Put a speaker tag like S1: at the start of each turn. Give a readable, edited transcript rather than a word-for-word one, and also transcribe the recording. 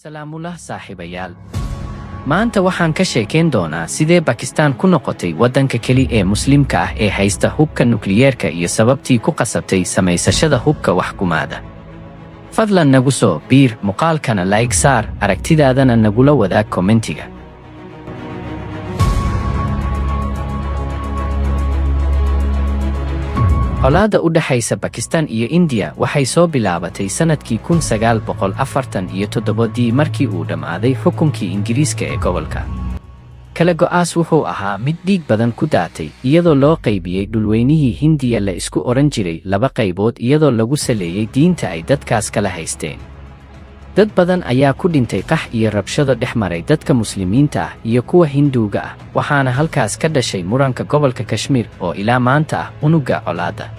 S1: Salaamulah saaxiibayaal. Maanta waxaan ka sheekayn doonaa sidee Bakistaan ku noqotay waddanka keli ee Muslimka ah ee haysta hubka nukliyeerka iyo sababtii ku qasabtay samaysashada hubka wax gumaada. Fadlan nagu soo biir, muuqaalkana like saar, aragtidaadana nagula wadaag commentiga. Colaadda u dhaxaysa Bakistan iyo Indiya waxay soo bilaabatay sannadkii 1947dii markii uu dhammaaday xukunkii Ingiriiska ee gobolka. Kala go'aas wuxuu ahaa mid dhiig badan ku daatay, iyadoo loo qaybiyey dhulweynihii Hindiya la isku odhan jiray laba qaybood iyadoo lagu saleeyey diinta ay dadkaas kala haysteen. Dad badan ayaa ku dhintay qax iyo rabshado dhex maray dadka Muslimiinta ah iyo kuwa Hinduuga ah, waxaana halkaas ka dhashay muranka gobolka Kashmir oo ilaa maanta ah unugga colaadda.